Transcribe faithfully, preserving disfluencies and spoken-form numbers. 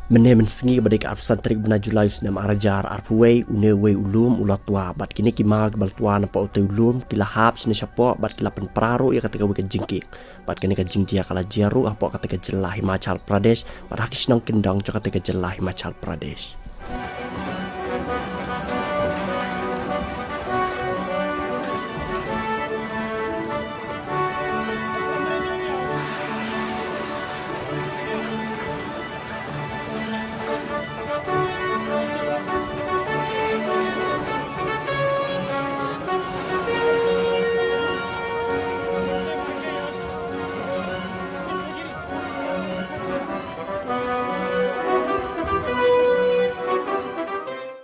Mynne mynsngi ba dei ka arphew san tarik bnai Julai u snem ar hajar arphew wei, une uwei u lum u la twa bad kine ki maw kiba la twa na pdeng utei u lum ki la hap shane shapoh bad ki la pynpra ruh ïa kata kawei ka jingkieng. Bad kane ka jingjia ka la jia ruh hapoh kata ka jylla Himachal Pradesh bad ha ki shnong kyndong jong kata ka jylla Himachal Pradesh.